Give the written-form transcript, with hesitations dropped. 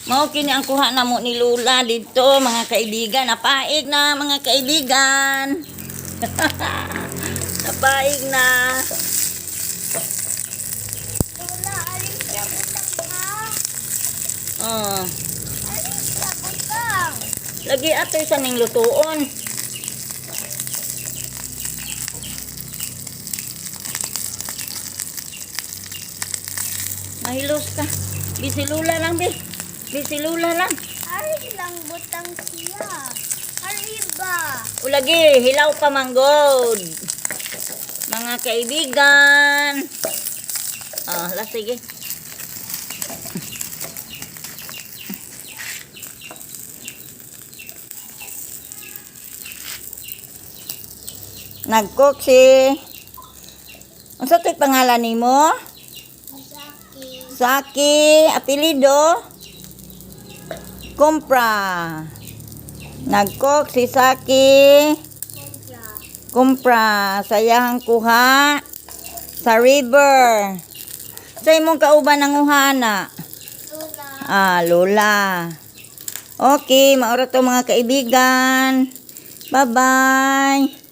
Mao kini ang kuha namo ni Lula dito, mga kaibigan. Napaig na, mga kaibigan. Napaig na. Lola, alis na butang ha. Oh. Alis na butang. Lagi atoy sa ning lutuon. Mahilos ka. Bisi Lula lang, bi. Bisi Lula lang. Alis lang butang siya. Ari ba? Ulagi, hilaw pa manggod. Mga kaibigan. Ah, la sige. Nagcook si. Unsa to'y pangalan nimo? Saki. Saki, apelido? Kumpra. Nagcook si Saki. Kumpra. Kumpra, sayahang kuha sa river. Sa imong kauban ang uhana. Lola. Ah, Lola. Okay, maura to, mga kaibigan. Bye-bye.